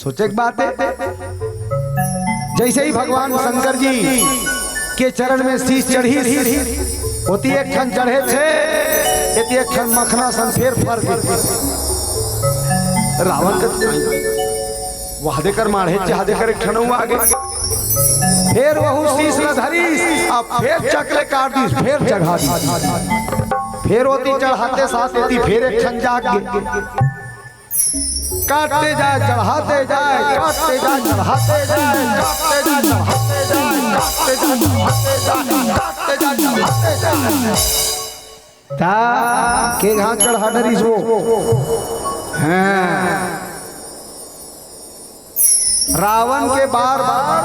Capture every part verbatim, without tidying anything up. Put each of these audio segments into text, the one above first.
सोचे के बात हे, जइसे ही भगवान शंकर जी के चरण में शीश चढ़िस, ओती एक ठन चढ़े छे, एती एक ठन मखना सन फेर फर गे। रावण के वहदे कर माढ़े, चहदे कर एक ठन अउ आगे। फेर वहू शीश ल धरिस, अब फेर चकले काट दिस, फेर चढ़ा दिस। फेर ओती चढ़ाते साथ एती फेर एक ठन जाग गे। काटते जाए, चढ़ाते जाए, काटते जाए, चढ़ाते जाए, काटते जाए, चढ़ाते जाए, काटते जाए, चढ़ाते जाए, काटते जाए, चढ़ाते जाए। ता के घात चढ़ा डरिस वो। हाँ। रावण के बार बार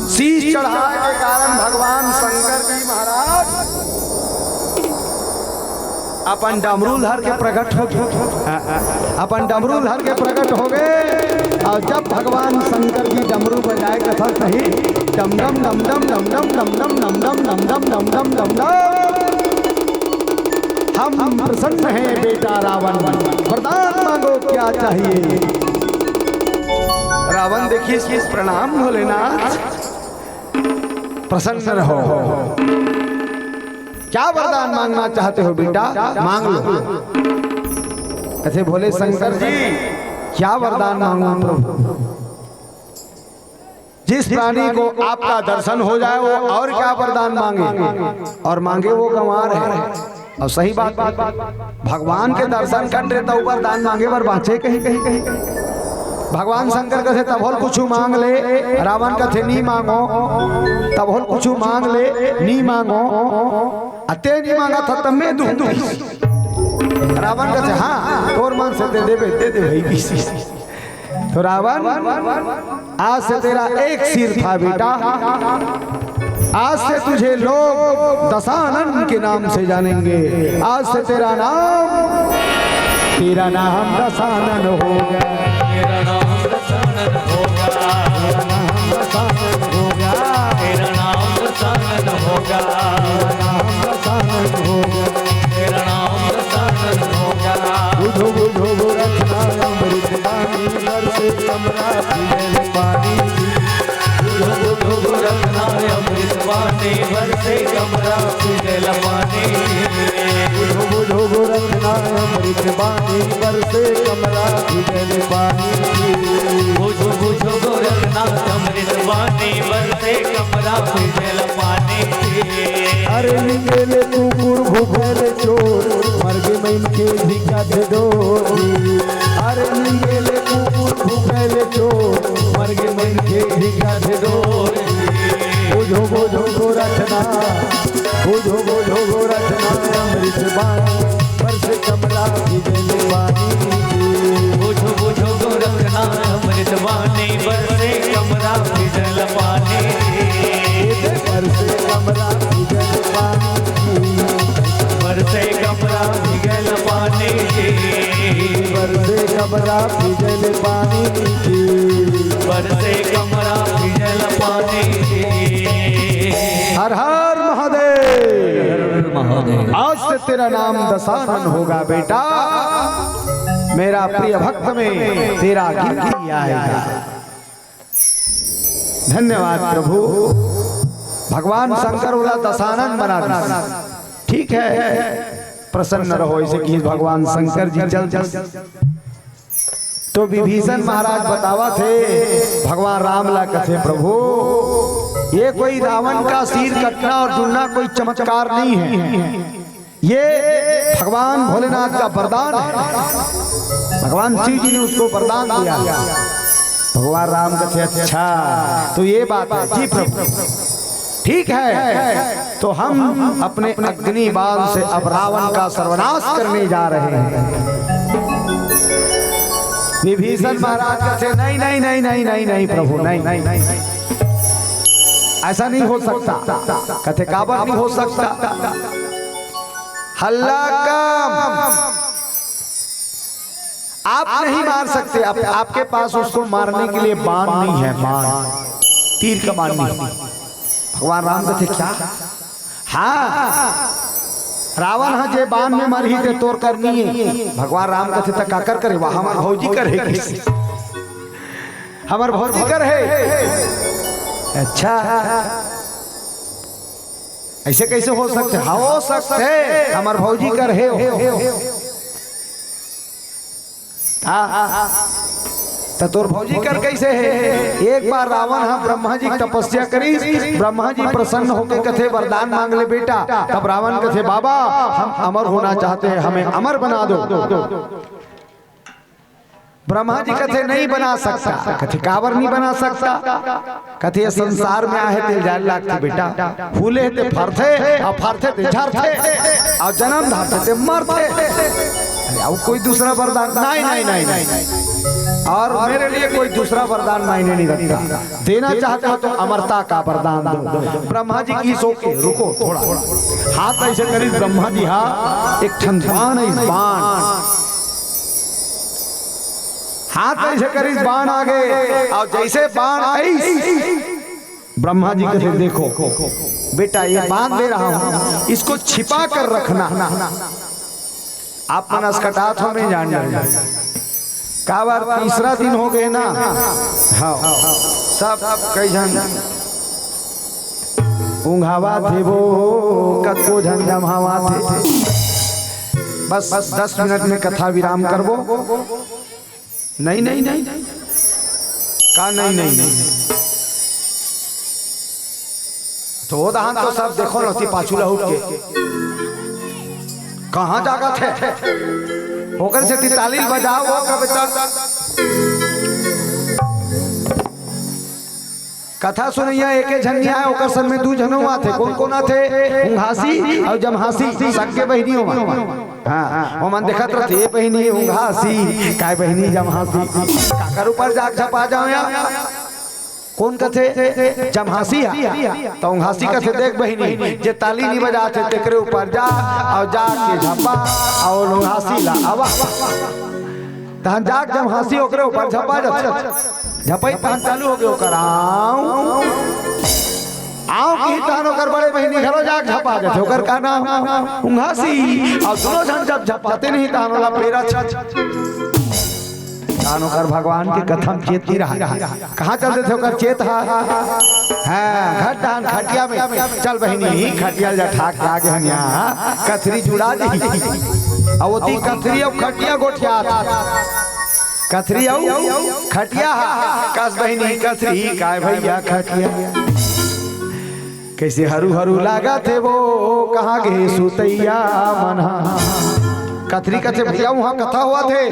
शीश चढ़ाए के कारण भगवान शंकर जी महाराज अपन डमरू धर के प्रकट हो गे। अपन डमरू धर के प्रकट हो गे। अउ जब भगवान शंकर जी डमरू बजाए कथा सही, डम डम डम डम डम डम डम डम डम डम डम डम डम डम डम डम। हम प्रसन्न हैं बेटा रावण, वरदान मांगो क्या चाहिए। रावण देखिस, प्रणाम भोलेनाथ, प्रसन्न रहो। क्या वरदान मांगना चाहते हो बेटा, मांग लो। कथे भोले शंकर जी, क्या वरदान मांगू प्रभु? जिस प्राणी को आपका दर्शन हो जाए, वो और क्या वरदान मांगे? और मांगे वो गंवार है। अउ सही बात, भगवान के दर्शन कर ले त वरदान मांगे बर बांचे कहीं, कहीं, कहीं। भगवान शंकर कथे, "तभो ल कुछु मांग ले।" रावण कथे, "नी मांगों।" "तभो ल कुछु मांग ले।" "नी मांगों।" "अते नी मांगत हस त मैं दूं।" रावण कथे, "हाँ, तोर मन से दे देबे, दे दे भाई।" तो रावण, आज से तेरा एक सिर था बेटा, आज से तुझे लोग दशानन के नाम से जानेंगे। आज से तेरा नाम, तेरा नाम दशानन होगा। तेरा नाम दशानन होगा। तेरा नाम दशानन होगा। तेरा नाम दशानन होगा। तेरा नाम दशानन होगा। तेरा नाम दशानन होगा। बुझो बुझो गोरखनाथ अमृत पानी बरसे कमरा पीने पानी। बुझो बुझो गोरखनाथ अमृत पानी बरसे कमरा पीने पानी। बुझो बुझो गोरखनाथ अमृत पानी बरसे कमरा पीने पानी। बुझो बुझो गोरखनाथ अमृत पानी बरसे कमरा पीने पानी। अरे निंगेले कुकुर भूखेले चोर, मर गे मनखे धिका दे डोरी। अरे निंगेले कुकुर भूखेले चोर, मर गे मनखे धिका दे डोरी। बुझो बुझो गोरखनाथ, बुझो बुझो गोरखनाथ अमृत पानी बरसे कमरा पीने पानी। बुझो बुझो गोरखनाथ अमृत पानी बरसे कमरा पीने पानी। बरसे कमरा पीने पानी। बरसे कमरा पीने पानी। बरसे कमरा पीने पानी। बरसे कमरा पीने पानी। हर हर महादेव। महादेव। आज से तेरा नाम दशानन होगा बेटा, मेरा प्रिय भक्त में तेरा गिनती आएगा। धन्यवाद प्रभु। भगवान शंकर ओला दशानन बना दिस। ठीक है, प्रसन्न रहो, ऐसे कि भगवान शंकर जी चल, चल। तो विभीषण महाराज बतावत हे, भगवान राम ला कथे, "प्रभु, ये कोई रावण का सिर कटना और जुड़ना कोई चमत्कार नहीं है, ये भगवान भोलेनाथ का वरदान है।" भगवान शिव जी ने उसको वरदान दिया। भगवान राम कथे, "अच्छा, तो ये बात है।" "जी प्रभु।" ठीक है, तो हम अपने अग्नि बाण से अब रावण का सर्वनाश करने जा रहे हैं। विभीषण महाराज कथे, "नहीं, नहीं, नहीं, नहीं, नहीं, नहीं प्रभु, नहीं, नहीं, नहीं, ऐसा नहीं हो सकता।" कथे, "काबर नहीं हो सकता?" हल्ला कम, आप नहीं मार सकते, आप, आपके पास उसको मारने के लिए बाण नहीं है, बाण, तीर कमान नहीं। भगवान राम कथे, "क्या?" "हाँ, रावण ह जे बाण में मरही ते तोर करनी है।" भगवान राम कथे, "त काकर करे?" "वह हमार भौजी करे।" हमर भौजी कर हे। अच्छा, ऐसे कैसे हो सकथे? हाँ, हो सकथे, हमर भौजी कर हे। हाँ, त तोर भौजी कर कैसे हे? एक बार रावण ह ब्रह्मा जी के तपस्या करिस, ब्रह्मा जी प्रसन्न होके कथे, "वरदान मांग ले बेटा।" तब रावण कथे, "बाबा, हम अमर होना चाहते हैं, हमें अमर बना दो।" ब्रह्मा जी कथे, "नहीं बना सकता।" कथे, "काबर नहीं बना सकता?" कथे, "ये संसार में आहे ते जाए लागथे बेटा, फूले ते फरथे, अउ फरथे ते झरथे, अउ जन्म धरथे ते मरथे।" अरे, अउ कोई दूसरा वरदान? "नहीं, नहीं, नहीं, नहीं।" और मेरे लिए कोई दूसरा वरदान मायने नहीं रखता। देना चाहते हो तो अमरता का वरदान दो। ब्रह्मा जी की सोच के, "रुको थोड़ा।" हाथ ऐसे करिस ब्रह्मा जी, हाँ, एक ठन बाण आइस, बाण। हाथ ऐसे करिस, बाण आ गे, अउ जैसे बाण आइस, ब्रह्मा जी कथे, "देखो बेटा, ये बाण दे रहा हूँ, इसको छिपा कर रखना।" आप मन असकटात हो, मैं जान डरे। काबर, तीसरा दिन हो गे ना। हाँ, सब कई झन उंघावत हे वो, कतको झन जम्हावत हे। बस दस मिनट में कथा विराम करबो। नहीं, नहीं, नहीं। का नहीं, नहीं, नहीं? तो ओ दहान तो सब देखो न, ओती पाछू ला उठ के। कहाँ जागत हे? ओकर सेती ताली बजाओ, ओ कविता। कथा सुनइया एके झन नइ आय, ओकर संग में दू झन अउ आथे। कोन कोन आथे? उंघासी अउ जम्हासी, सगे बहिनी ओमन। हाँ, ओमन देखत रथे, "ए बहिनी उंघासी, काय बहिनी जम्हासी, काकर ऊपर जाग झपा जावं या?" कोन कथे? जम्हासी हा। त उंघासी कथे, "देख बहिनी, जे ताली नइ बजात हे, तेकरे ऊपर जा, अउ जाके झपा, अउ उंघासी ला अवा।" तहन जाके जम्हासी ओकरे ऊपर झपा जाथे। झपई तहन चालू हो गे ओकर, "आंव, आंव," किही तहन ओकर बड़े बहिनी घलो जाके झपा जाथे। ओकर का नाम? उंघासी। अउ दूनों झन जब झपाथे नहीं तहन ओला पेरा छ-, तहन ओकर भगवान के कथा म चेत नइ रहय। कहाँ चल देथे ओकर चेत हा? हाँ, घर डहन खटिया में। "चल बहिनी, खटिया ल जठा के आगे हन यहाँ, कथरी जुड़ा दी।" अउ ओती कथरी अउ खटिया गोठियात। कथरी अउ खटिया हा। "कस बहिनी कथरी, काय भइया खटिया।" कइसे हरू हरू लागत हे वो, कहाँ गे सुतइया मन हा। कथरी कथे, "भइया, उहाँ कथा होवत हे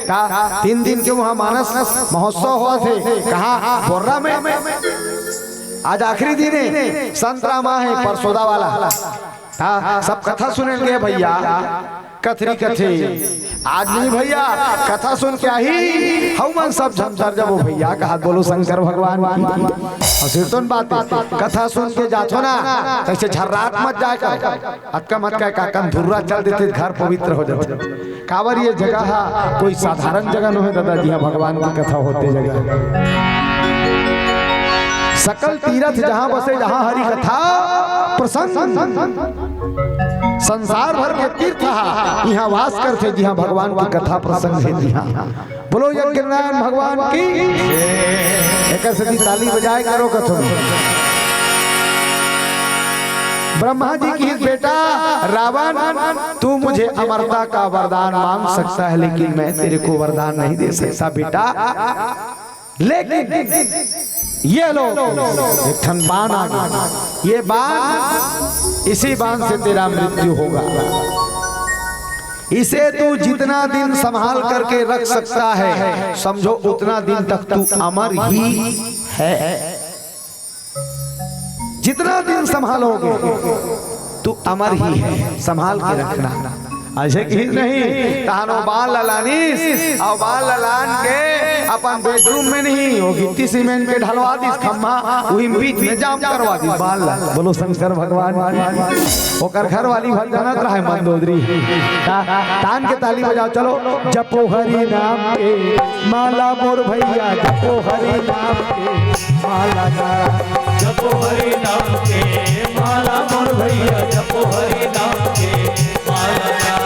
का? तीन दिन के उहाँ मानस महोत्सव होवत हे।" कहाँ? बोर्रा में। आज आखिरी दिन हे, संत रामा हे, परसोदा वाला। हाँ, सब कथा सुने ल गे भइया। कथरी कथे, "आज नहीं भइया, कथा सुन के आही, हमन सब झमझर जबो भइया।" कहत बोलो शंकर भगवान की। अउ सिरतोन बात हे, कथा सुन के जाथो ना, तइसे झर्रात मत जाय कर। अतका मत कहे, का कंधुर्रा चल देथे, घर पवित्र हो जाथे। काबर ये जगह हा कोई साधारण जगह नोहे दादा जी, हाँ भगवान की कथा होथे जगह। सकल तीरथ जहाँ बसे, जहाँ हरि कथा प्रसंग। संसार भर के तीर्थ हा इहाँ वास करथे, जिहाँ भगवान की कथा प्रसंग हे तिहाँ। बोलो यज्ञ नारायण भगवान की। एकर सेती ताली बजाय करो कथो। ब्रह्मा जी किहिस, "बेटा रावण, तू मुझे अमरता का वरदान मांग सकता है, लेकिन मैं तेरे को वरदान नहीं दे सकता बेटा।" लेकिन ये लो, एक ठन बाण आ गया। ये बाण, इसी बाण से तेरा मृत्यु होगा। इसे तू जितना दिन संभाल करके रख सकता है, समझो उतना दिन तक तू अमर ही है। जितना दिन संभालोगे, तू अमर ही है, संभाल के रखना। अइसे किहिस नहीं, तहन ओ बाण ल लानिस, अउ बाण ल लान के अपन bedroom में नहीं, ओ गिट्टी सीमेंट के ढलवा दिस खम्मा, उही बीच में जाम करवा दिस बाण ल। बोलो शंकर भगवान की। ओकर घर वाली भर जानत रहय मंदोदरी। ता-, तान के ताली बजाओ, चलो। जपो हरि नाम के माला मोर भइया, जपो हरि नाम के माला ना। जपो हरि नाम के माला मोर भइया, जपो हरि नाम के माला ना।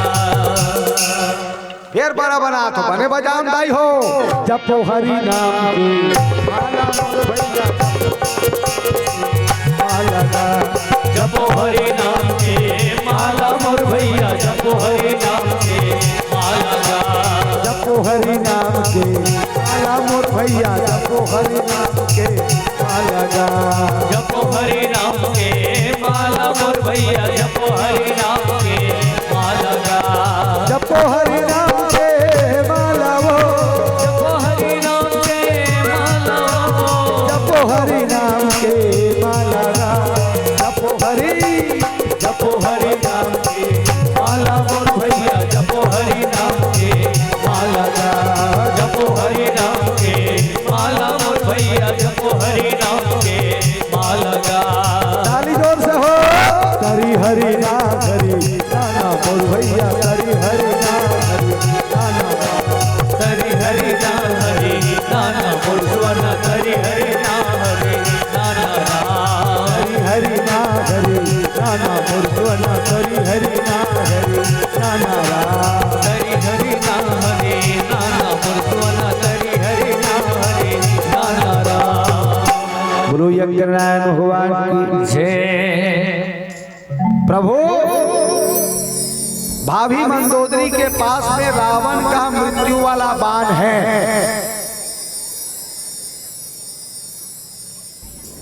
फेर बड़ा बनात हो, बने बजान दाई हो। जपो हरि नाम के माला मोर भैया, माला गा। जपो हरि नाम के माला मोर भैया, जपो हरि नाम के माला गा। जपो हरि नाम के माला मोर भैया, जपो हरि नाम के माला गा। जपो हरि नाम के माला मोर भैया, जपो हरि नाम के माला गा। जपो हरि नाम के माला वो। जपो हरि नाम के माला वो। जपो हरि नाम के माला गा। जपो हरि, जपो हरि नाम के माला मोर भैया, जपो हरि नाम के माला गा। जपो हरि नाम के माला मोर भैया, जपो हरि नाम के माला गा। ताली जोर से हो। करी हरि ना हरि नाना मोर भैया, करी हरि ना हरि नाना। करी हरि ना हरि नाना मोर सुवना, करी हरि ना हरि नाना राम। करी हरि ना हरि नाना मोर सुवना, करी हरि ना हरि नाना राम। करी हरि ना हरि नाना मोर सुवना, करी हरि ना हरि नाना राम। बोलो यज्ञ नारायण भगवान की जय। प्रभु, भाभी मंदोदरी के पास में रावण का मृत्यु वाला बाण है।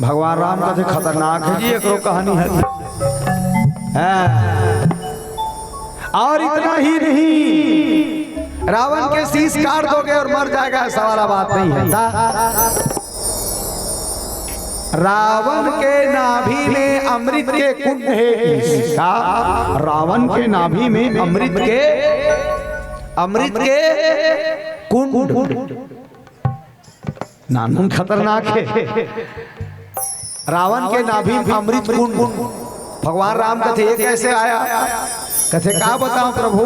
भगवान राम कथे, "खतरनाक है जी, एकरो कहानी है।" हाँ। और इतना ही नहीं, रावण के शीश काट दोगे और मर जाएगा, ऐसा वाला बात नहीं है। रावण के नाभि में अमृत के कुंड है। इसका रावण के नाभि में अमृत के, अमृत के कुंड। नानमुन खतरनाक है। रावण के नाभि में अमृत कुंड। भगवान राम कथे, "ये कैसे आया?" कथे, "का बताओ प्रभु,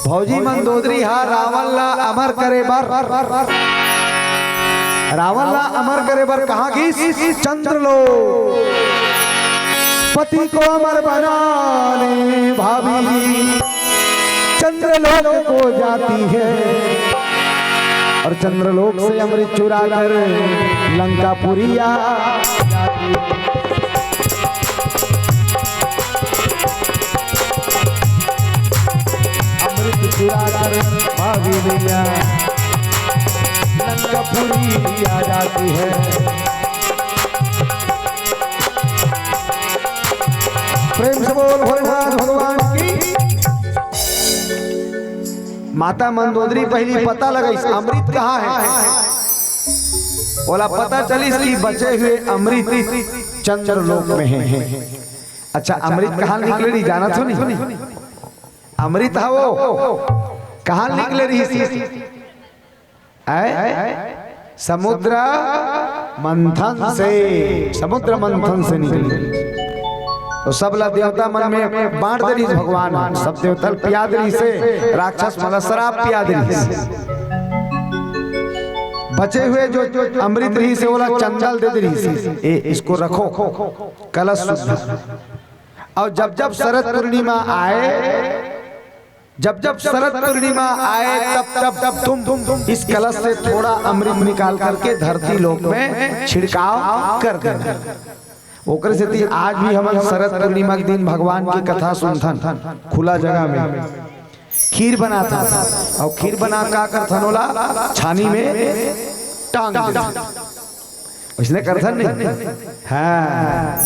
भौजी मंदोदरी हा रावण ला अमर करे बर, रावण ला अमर करे बर कहाँ गिस? चंद्रलोक। पति को अमर बनाने भाभी चंद्रलोक को जाती है।" और चंद्रलोक से अमृत चुरा कर लंकापुरी आ जाती है। अमृत चुरा कर भाभी मैया लंकापुरी आ जाती है। प्रेम से बोल भोलेनाथ भगवान की। माता मंदोदरी पहली पता लगाइस अमृत कहाँ है। ओला पता चलिस कि बचे हुए अमृत चंद्रलोक में है। अच्छा, अमृत कहाँ निकले रही, जानत हो नहीं? अमृत हा वो कहाँ निकले रही? आय? समुद्र मंथन से, समुद्र मंथन से निकली। तो सब ला देवता मन में बांट दे रही भगवान, सब देवता ल पिया दे रही से, राक्षस मन ला शराब पिया दे रही से। बचे हुए जो अमृत रही से, ओला चंदा ल दे दे रही से, "ए, इसको रखो, कलश शुद्ध।" और जब जब शरद पूर्णिमा आए, जब जब शरद पूर्णिमा आए, तब तब तुम इस कलश से थोड़ा अमृत निकाल करके धरती लोक में छिड़काव कर देना। ओकरे सेती आज भी हमन शरद पूर्णिमा के दिन भगवान की कथा सुनथन खुला जगह में, खीर बनाथन और खीर बना का करथन, ओला छानी में टांग देथन। इसने करथन नहीं। हाँ,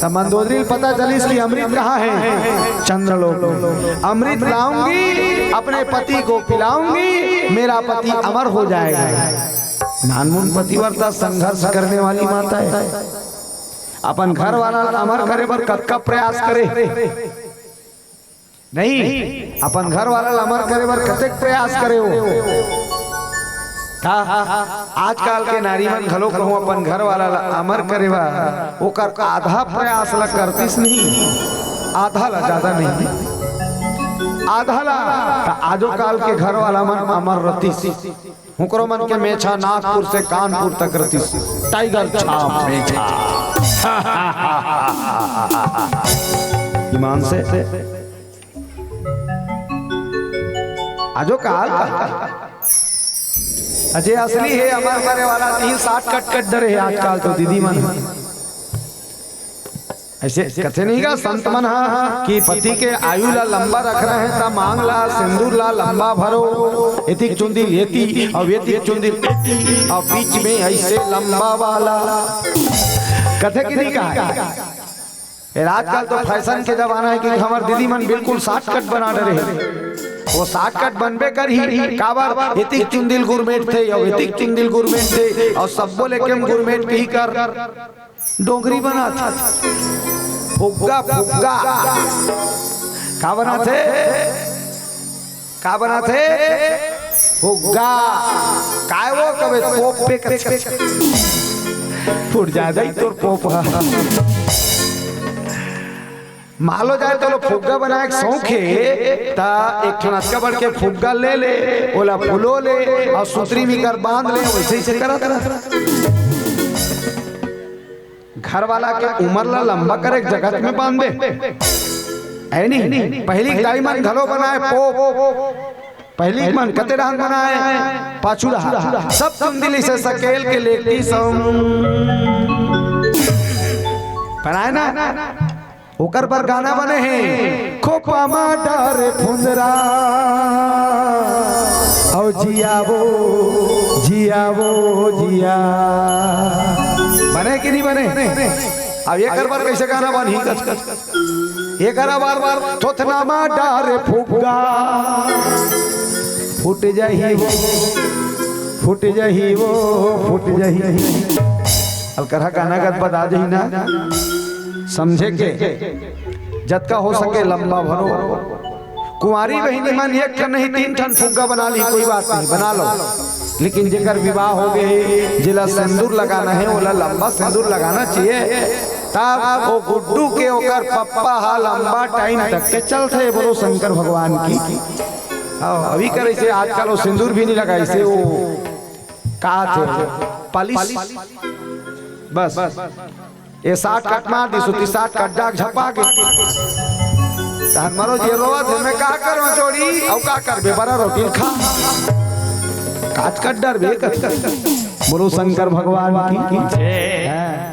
तब मंदोदरी ल पता चलिस कि अमृत कहाँ है? चंद्रलोक में। "अमृत लाऊंगी, अपने पति को पिलाऊंगी, मेरा पति अमर हो जाएगा।" नानमुन पतिव्रता, संघर्ष करने वाली माता है। अपन घर वाला ल अमर करे बर कतका प्रयास करे। नहीं, अपन घर वाला ला अमर करे बर कतेक प्रयास करे हो। का आजकल के नारी मन घलो कहूं अपन घर वाला ला अमर करे बर ओकर आधा प्रयास ला करतिस नहीं, आधा ला, ज्यादा नहीं, आधा ला। त आजो काल के घर वाला मन अमर रतिस। हुकरो मन के मेछा नागपुर से कानपुर तक रतिस, टाइगर छाप मेछा। ईमान से आजो काल का अजय असली हे, अमर करे वाला तीन साठ कट कट डरे हे आजकल तो दीदी मन। ऐसे कथे नहीं गा संत मन हा कि पति के आयु ला लंबा रखना हे, त मांग ला, सिंदूर ला लंबा भरो, एतिक चुंदिल एती, अउ एतिक चुंदिल एती, अउ बीच में ऐसे लंबा वाला। कथे कि नहीं कहा? ए, आजकल तो फैशन के जमाना हे कि हमर दीदी मन बिल्कुल शॉर्टकट बना डरे हे। वो शॉर्टकट बनबे करही, काबर एतिक चुंदिल गुरमेट थे, अउ एतिक चुंदिल गुरमेट थे, अउ सब्बो लेके हम गुरमेट के ही कर डोंगरी बनाथे। फुग्गा, फुग्गा। का बनाथे? का बनाथे? फुग्गा। काय वो कबे पोप पे कच, कच, कच। फूट जाए दाई तोर पोप ह। मान लो जाए तो लो फुग्गा बनाए के शौक हे, त एक ठन अतका बड़ के फुग्गा ले ले, ओला फुलो ले, अउ सुतरी में कर बांध ले, वैसे ही से करत रह। घर वाला के उमर ला लंबा करे के जगत में बांधे। ऐ नहीं, पहिली दाई मन घलो बनाए पोप, पहिली मन कते डहान बनाए, पाछू डहान। सब चुंदिल इसे सकेल के लेती सम बनाए ना, ओकर बर गाना बने हे, खोपा मा डारे फुंदरा, अउ जिया वो, जिया वो, जिया। बने कि नहीं बने? अब एकर बर कैसे गाना बनही? एकर बार बार थोथना मा डारे फुग्गा, फूट जाही वो, फूट जाही वो, फूट जाही। अब करहा गाना गत बता दही ना, समझे के जतका हो सके लंबा भरो। कुंवारी बहिनी मन एक ठन नहीं, तीन ठन फुग्गा बना ली, कोई बात नहीं, बना लो। लेकिन जेकर विवाह हो गए, जेला सिंदूर लगाना हे, ओला लंबा सिंदूर लगाना चाहिए। तब वो गुड्डू के ओकर पप्पा हा लंबा टाइम तक के चलथे, बोलो शंकर भगवान की। हाँ, अभी करे से आजकल वो सिंदूर भी नहीं लगाई से, वो का थे, पालिश। बस, ये साठ कट मार दी, सुती साठ कट डाक झपा के। तहन मरो जे रोवत हे, मैं का करूं जोड़ी, अउ का करबे, बड़ा रोटी खा। काट कट डरबे, कट कट। बोलो शंकर भगवान की। जय। हाँ।